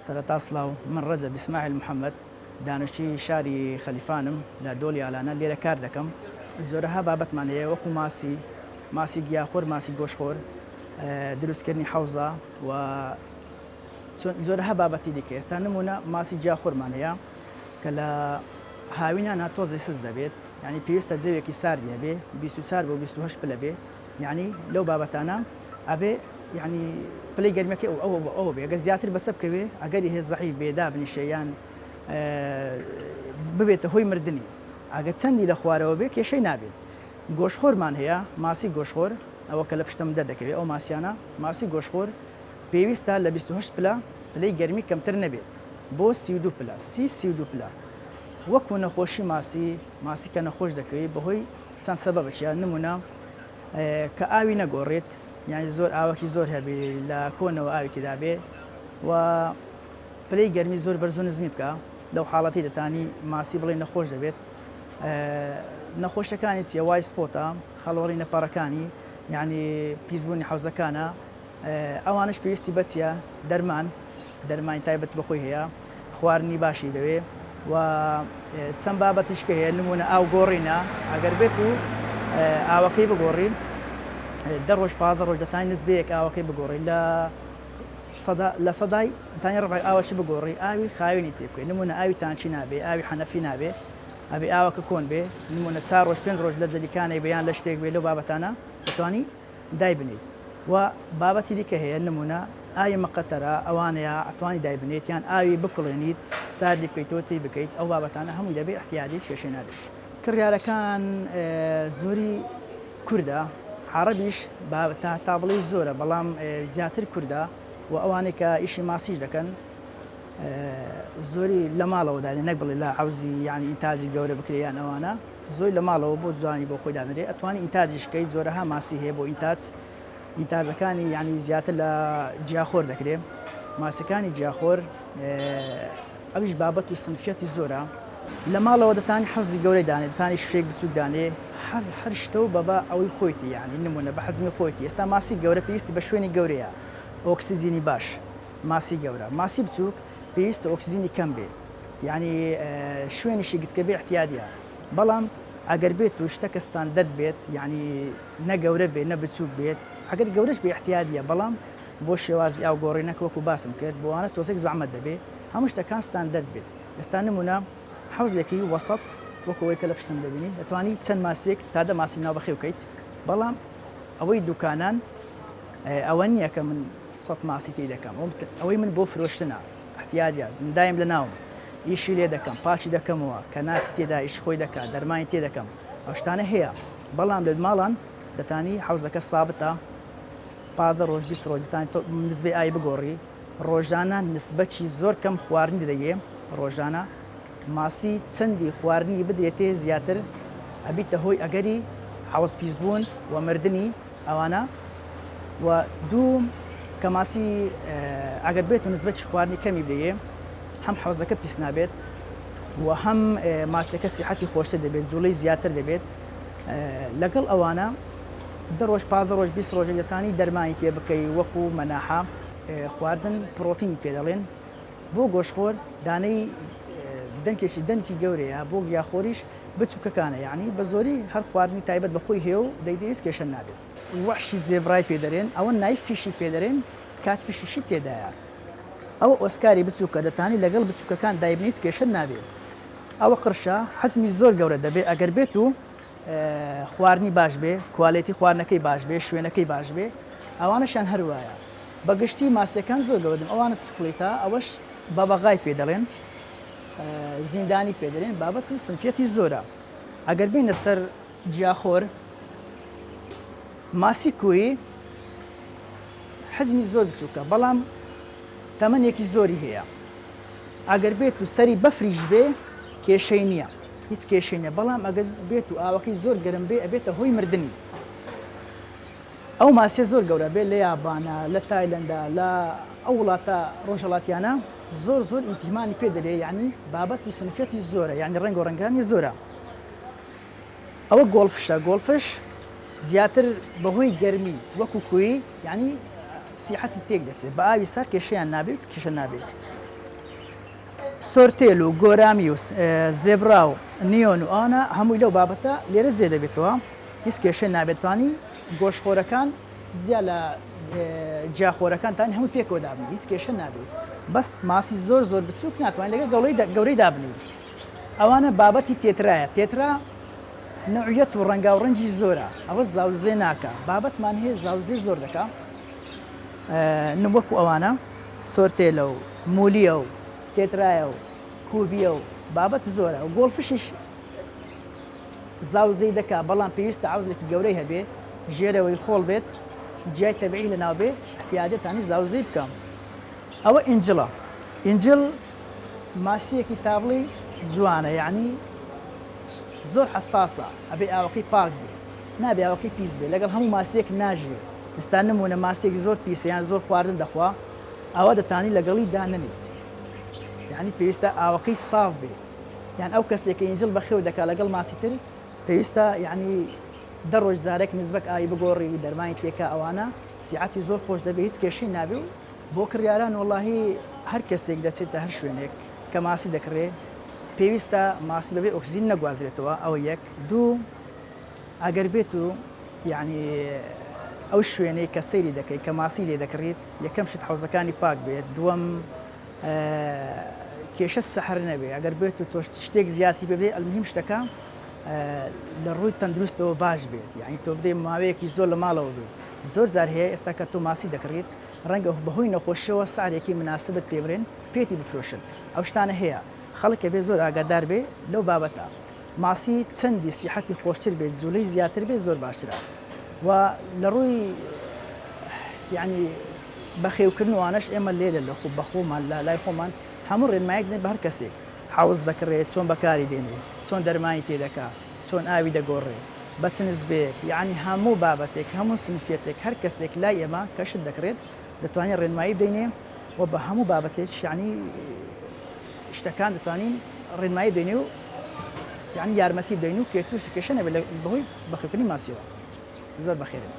سەرەتا سڵاو، من ڕەجەب ئیسماعیل محەمەد، دانیشتووی شاری خەلیفانم لە دۆڵی ئالانە، لێرە کار دەکەم. زۆرەها بابەتمان هەیە وەکو ماسی، ماسی گیاخۆر، ماسی گۆشتخۆر، دروستکردنی حەوزە و زۆرەها بابەتی دیکە. ئێستا نمونە ماسی گیاخۆرمان هەیە کە لە هاوینانا تۆزێ سست دەبێت، یانی پێویستە جەوێکی ساردی هەبێ، 24 بۆ 28 پلە بێ، یانی لەو بابەتانە ئەبێ یانی پلەی گەرمیەکەی ئەو ئەو ئەوە بێ گەر زیاتر بەسە بکەوێ ئەگەری هەیە زەعیف بێ دابنیشێ یان ببێتە هۆی مردنی ئەگەر چەندی لە خوارەوە بێ کێشەی نابێت گۆشخۆرمان هەیە ماسی گۆشخۆر ئەوە کە لە پشتم دەردەکەوێت ئەو ماسیانە ماسی گۆشخۆر پێویستە لە 28 پلە پلەی گەرمی کەمتر نەبێت بۆ 32 پلە سی 32 پلە وەکو نەخۆشی ماسی ماسی کە نەخۆش دەکەوێت بەهۆی چەند سەبەبەکیە نمونە کە ئاوی نەگۆڕێت یانی زۆر ئاوەکی زۆر هەبێ لە کۆنەوە ئاوی تێدا بێ و پلەی گەرمی زۆر بەرز و نزمی بکە لەو حاڵەتی دەتانی ماسی بڵێ نەخۆش دەبێت نەخۆشەکانی چیە white spot ە هەڵوەڕینە پەڕەکانی یعنی پیسبوونی حەوزەکانە ئەوانش پێویستی بەچیە دەرمان دەرمانی تایبەتی بە خۆی هەیە، خواردنی باشی دەوێ و چەند بابەتیش کە هەیە نمونە ئاو گۆڕینە ئەگەر بێت و ئاوەکەی بگۆڕی دە ڕۆژ پازە ڕۆژ دەتانی نزبەیەک ئاوەکەی بگۆڕی لە سەدا لە سەدای تانی ڕبعی ئاوەکی بگۆڕی ئاوی خاوێنی تێ بکەی نمونە ئاوی تانکی نابێ ئاوی حەنەفی نابێ ئەبێ ئاوەکە کۆن بێ نمونە چار ڕۆژ پێنج ڕۆژ لە جەلیکانێک بێ یان لە شتێک بێ لەو بابەتانە دەتوانی دایبنێیت وە بابەتی دیکە هەیە نمونە ئاوی مقەتەرە ئەوانەیە ئەتوانی دایبنێیت یان ئاوی بکوڵێنیت ساردی بکەیتەوە تێی بکەیت ئەو بابەتانە هەمووی دەبێ ئیحتیادی کێشەی نابێت. کڕیارەکان زۆری کوردە عەڕەبیش تا تا بڵێی زۆرە بەڵام زیاتر کوردە و ئەوانەی کە ئیشی ماسیش دەکەن زۆری لە ماڵەوە دادێ نەک بڵێ لە عەوزی یانی ئینتاجی گەورە بکرێ یان ئەوانە زۆی لە ماڵەوە بۆ جوانی بۆ خۆی دادەنرێ ئەتوانی ئینتاجیش کەی جۆرەها ماسی هەیە بۆ ئینتاج ئینتاجەکانی یعنی زیاتر لە جیاخۆر دەکرێ ماسیەکانی جیاخۆر ئەویش بابەت و سنفیەتی زۆرە لە ماڵەوە دەتانی حەوزی گەورەی دانێ دەتانی شوێک بچوک دانێ هەر هەر شتە و بەبا ئەوەی خۆیتی یعنی نمونە بە حەجمی خۆیتی ئێستا ماسی گەورە پێویستی بە شوێنی گەورەیە ئۆکسجینی باش ماسی گەورە ماسی بچوک پێویستە ئۆکسجینی کەم بێ یانی شوێنیشی گچکە بێ احتیادیە بەڵام ئەگەر بێت و شتەکە ستاندەرد بێت یانی نە گەورە بێ نە بچوک بێت ئەگەر گەورەش بێ احتیادیە بەڵام بۆ شێوازی ئاو گۆڕینەکە وەکو باسم کرد بۆوانە تۆزێک زەحمەت دەبێ هەموو شتەکان ستاندەرد بێت ئێستا نمونە حەوزێکی وەسەت وەکو ئەوەی کە لە پشتم دەبینی دەتوانی چەند ماسیەک تا دە ماسی ناو بەخێو کەیت بەڵام ئەوەی دوکانان ئەوە نییە کە من سەت ماسی تی دەکەم ئەوەی من بۆ فرۆشتنە احتیادیە من دایم لە ناوم ئیشی لێ دەکەم پاکی دەکەمەوە کە ناسی تێدا ئیش خۆی دەکات دەرمانی تێ دەکەم ئەو شتانە هەیە بەڵام لە ماڵان دەتانی حەوزەکە سابتە پازە ڕۆژ 20 ڕۆژ دەتانی نسبەی ئاوی بگۆڕی ڕۆژانە نسبەکی زۆر کەم خواردنی دەدەیێ ڕۆژانە ماسی چەندی خواردنی بدرێتێ زیاتر ئەبیتە هۆی ئەگەری حەوز پیسبوون و مردنی ئەوانە و دوو کە ماسی ئەگەر بێت و نسبەتی خواردنی کەمی بدەیێ هەم حەوزەکە پیس نابێت و هەم ماسیەکە سیحەتی خۆشتر دەبێت جوڵەی زیاتر دەبێت لەگەڵ ئەوانە دە ڕۆژ پازە ڕۆژ 20 ڕۆژێک دەتانی دەرمانی تێ بکەی وەکو مەناحە خواردن پڕۆتینی پێ دەڵێن بۆ گۆشخۆر دانەی دەنکێکی دەنکی گەورەیە بۆ گیاخۆریش بچوکەکانە یانی بە زۆری هەر خواردنی تایبەت بە خۆی هەیە و دەیدەی هیچ کێشە نابێت. وەحشی زێبرای پێ دەرێن ئەوە knife fish ی پێ دەرێن catfish یشی تێدایە ئەوە ئۆسکاری بچوکە دەتانی لەگەڵ بچوکەکان دایبنێی هیچ کێشە نابێ ئەوە قرشە حەجمی زۆر گەورە دەبێ ئەگەر بێت و خواردنی باش بێ quality خواردنەکەی باش بێ شوێنەکەی باش بێ ئەوانەشیان هەر وایە بە گشتی ماسیەکان زۆر گەورە دەبن ئەوانە سکڵیتە ئەوەش بەبەغای پێ دەڵێن زیندانی پێ دەرێن بابەت و سنفیەتی زۆرە ئەگەر بینە سەر جیاخۆر ماسی کوی حەجمی زۆر بچووکە بەڵام تەمەنێکی زۆری هەیە ئەگەر بێت و سەری بەفریش بێ کێشەی نییە هیچ کێشەی نیە بەڵام ئەگەر بێت و ئاوەکەی زۆر گەرم بێ ئەبێتە هۆی مردنی ئەو ماسیە زۆر گەورە بێت لە یابانا لە تایلەندا لە ئەو وڵاتە ڕۆژهەڵاتیانە زۆر زۆر ئیهتیمامی پێ دەرێ یعنی بابەت و سنفیەتی زۆرە یعنی ڕەنگ و ڕەنگانی زۆرە ئەوە goldfish ە goldfish زیاتر بەهۆی گەرمی وەکو کوی یعنی سیحەتی تێک دەچێت بە ئاوی سار کێشەیان نابێت کێشە نابێت. swordtail و gourami و zebra و نیۆن و ئەوانە هەمووی لەو بابەتە لێرە جێ دەبێتەوە هیچ کێشەی نابێت توانی گۆشتخۆرەکان جیا لە جیاخۆرەکان تانی هەموو پێکەوە دابنێ هیچ کێشە نابێت بەس ماسی زۆر زۆر بچووک ناتوانین لەگەڵ گەورەی گەورەی دابنێ ئەوانە بابەتی tetra یە tetra نوعیەت و ڕەنگاو ڕەنگی زۆرە ئەوە زاوزێ ناکا بابەتمان هەیە زاوزێ زۆر دەکا وەکو ئەوانە swordtail ە و مولیە و tetra یە و کوبیە و بابەت زۆرە و goldfish یش زاوزێی دەکا بەڵام پێویستە عەوزێکی گەورەی هەبێ ژێرەوەی خۆڵ بێت جیای تەبعی لەناو بێ احتیاجە تانی زاوزێی بکەم ئەوە angel ە angel ماسیەکی تابڵی جوانە یەعنی زۆر حەساسە ئەبێ ئاوەکەی پاک بێ نابێ ئاوەکەی پیس بێ لەگەڵ هەموو ماسیەک ناژیێ ئێستا نمونە ماسیەک زۆر پیسە یان زۆر خواردن دەخوا ئەوە دەتانی لەگەڵی دانەنیت یعنی پێویستە ئاوەکەی ساف بێ یان ئەو کەسێک کە angel بەخێو دەکا لەگەڵ ماسی تر پێویستە یعنی دە ڕۆژ جارێک نزبەک ئاوی بگۆڕی و دەرمانی تێکا ئەوانە سیعەتی زۆر خۆش دەبێ هیچ کێشەی نابێ و بۆ کڕیاران وەڵاهی هەر کەسێک دەچێتە هەر شوێنێک کە ماسی دەکڕێ پێویستە ماسی بەبێ ئۆکسجین نەگوازرێتەوە ئەوە یەک دوو ئەگەر بێت و یعنی ئەو شوێنەی کە سەیری دەکەی کە ماسی لێ دەکڕیت یەکەم شت حەوزەکانی پاک بێت دووەم کێشە سەحر نەبێ ئەگەر بێت و تۆش شتێک زیاتری پێ بدەیت ئەلمهم شتەکە لە ڕووی تەندروستەوە باش بێت یعنی تۆ بدەی ماوەیەکی زۆر لە ماڵەوە بێت زۆر جار هەیە ئێستا کە تۆ ماسی دەکڕیت ڕەنگە بەهۆی نەخۆشیەوە سعرێکی مناسبت پێ برێن پێتی بفرۆشن ئەو شتانە هەیە خەڵک ئەبێ زۆر ئاگادار بێ لەو بابەتە ماسی چەندی سیحەتی خۆشتر بێت جولەی زیاتر بێت زۆر باشترە و لە ڕووی یعنی بەخێوکردن وانەش ئێمە لێرە لە خۆ بەخۆمان لە لای خۆمان هەموو ڕێنمایەک دەین بە هەر کەسێک حەوز دەکڕێ چۆن بەکاری دێنێ چۆن دەرمانی تێدەکا چۆن ئاوی دەگۆڕێ بە چ نسبەیەک یەعنی هەموو بابەتێک هەموو سنفیەتێک هەر کەسێک لای ئێمە کە شت دەکڕێت دەتوانین ڕێنمایی بدەینێ و بە هەموو بابەتێک یەعنی شتەکان دەتوانین ڕێنمایی بدەینێ و یەعنی یارمەتی بدەین و کێ تووشی کێشە نەبێت لە بەهۆی بەخێوکردنی ماسیەوە زۆر بەخێرن.